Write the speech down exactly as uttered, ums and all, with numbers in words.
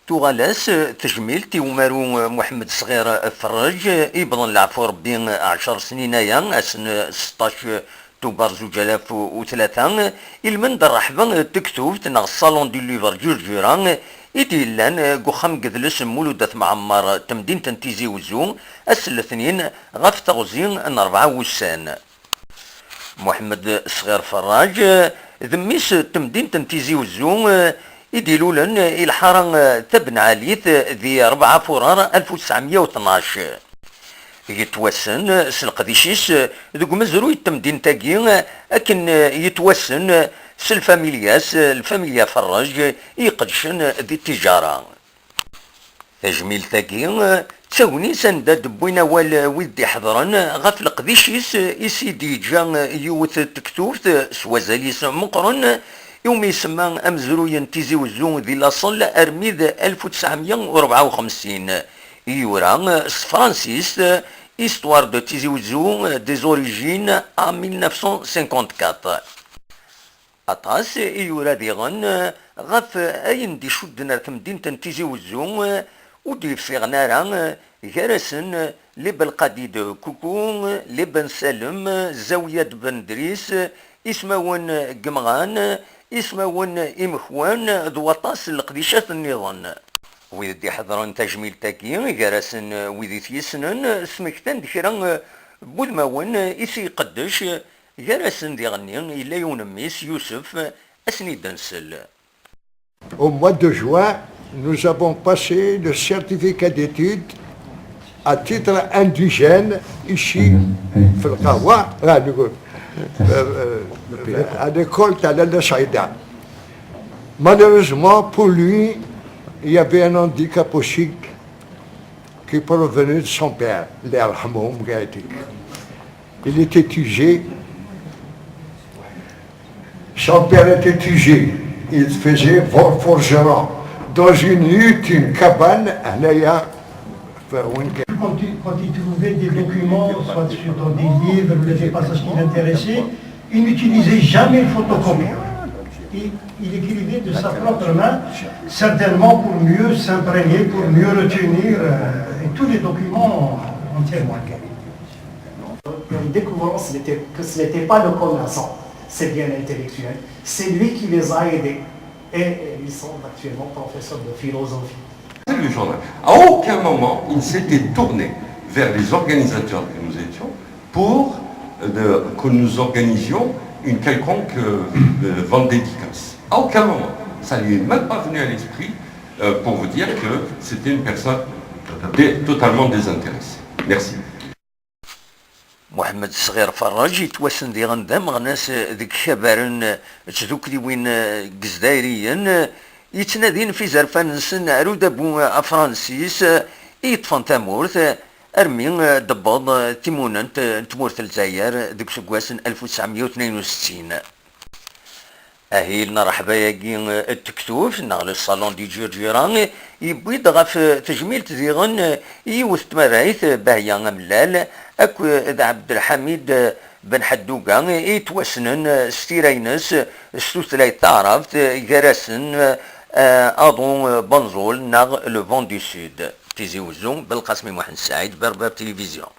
Tuɣal-as tejmilt i umaru Muḥemmed Sɣir Ferrej, yewwḍen leɛfu Rebbi ɛecṛ snin aya, ass n seṭṭac tuber zuǧ alaf u tlata, ilmend rreḥba n tektubt neɣ Salon du Livre Ǧurǧura i d-yellan deg uxxam n yedles n Mulud At Mɛemmer, temdint n Tizi Wezzu, ass n letnin ɣef teɣzi n rebɛa wussan. Muḥemmed Sɣir Ferraǧ, d mmi-s n temdint n Tizi Wezzu, i d-ilulen i lḥara Tabenɛalit di rebɛa furar alef u tesɛemya u tnac. Yettwassen s leqdic-is deg umezruy n temdint-agi, akken yettwassen s lfamilya-s, lfamilya Ferrej, i iqeddcen di ttijara. Tajmilt-agi d tagnit anda d-wwin awal wid d-iḥeḍren ɣef leqdic-is i s-id-yeǧǧa yiwet n tektubt s wazal-is meqqren, iwumi isemma amezruy n Tizi Wezzu di laṣel armi d alef u tesɛemya u rebɛa u xemsin. I yura s tefransist, Histoire de Tizi Wezzu, des origines à mille neuf cent cinquante-quatre. Aṭas i yura diɣen ɣef ayen d-icudden ar temdint n Tizi Wezzu, ur d-yeffiɣen ara, gar-asen Les Belqadi de Coucou, Les Ben Salem, Zawiya de Ben Dris, ismawen n yemɣan, ismawen imekwan d waṭas n leqdicat nniḍen. Wid d-iḥeḍren tajmilt-agi, gar-asen wid i t-yessnen, smektan-d kra n wudmawen i s-iqeddec, gar-asen diɣenni yella yiwen n mmi-s, Yusef, ad sen-id-nsel. Au mois de juin, nous avons passé le certificat d'études à titre indigène ici, في القهوة, ah, le, euh, euh, à l'école تاع لالا سعيدة. Malheureusement pour lui, il y avait un handicap aussi qui provenait de son père, الله يرحمه. Il était usé. Son père était usé. Il faisait for-, forgeron dans une hutte, une cabane, هنايا في وين كان. Quand il, quand il trouvait des documents, soit sur, dans des livres, des passages qui l'intéressaient, il n'utilisait jamais le photocopieur. Il, il écrivait de sa propre main, certainement pour mieux s'imprégner, pour mieux retenir, euh, et tous les documents en témoignent. En découvrant ce n'était, que ce n'était pas le commerçant, c'est bien intellectuel, c'est lui qui les a aidés. Et, et ils sont actuellement professeurs de philosophie. Le journal. À aucun moment, il ne s'était tourné vers les organisateurs que nous étions pour, euh, de, que nous organisions une quelconque, euh, euh, vente dédicace. À aucun moment. Ça lui est même pas venu à l'esprit, euh, pour vous dire que c'était une personne dé-, totalement désintéressée. Merci. Muḥemmed Sɣir Ferrej yettwassen diɣen d ameɣnas deg ikabaren d tdukliwin n Yizzayriyen yettnadin f izerfan-nsen ar udabu afransis i yeṭṭfen tamurt, armi d-tewweḍ timunent n tmurt n Lezzayer deg useggas n alef u tesɛemya u tnin u settin. Ahil n rreḥba-agi n tektubt neɣ le Salon du Ǧurǧura yewwi-d ɣef tejmilt diɣen i yiwet n tmarayt, Bahya Amellal, akked Ɛebdelḥamid Ben Ḥadduga, i yettwassnen s tira-ines s tutlayt taɛrabt, gar-asen, eh, Aḍu Banẓul neɣ Le Vent du Sud. Tizi Wezzu, Belqasem Muḥend Saɛid, Berbère Télévision.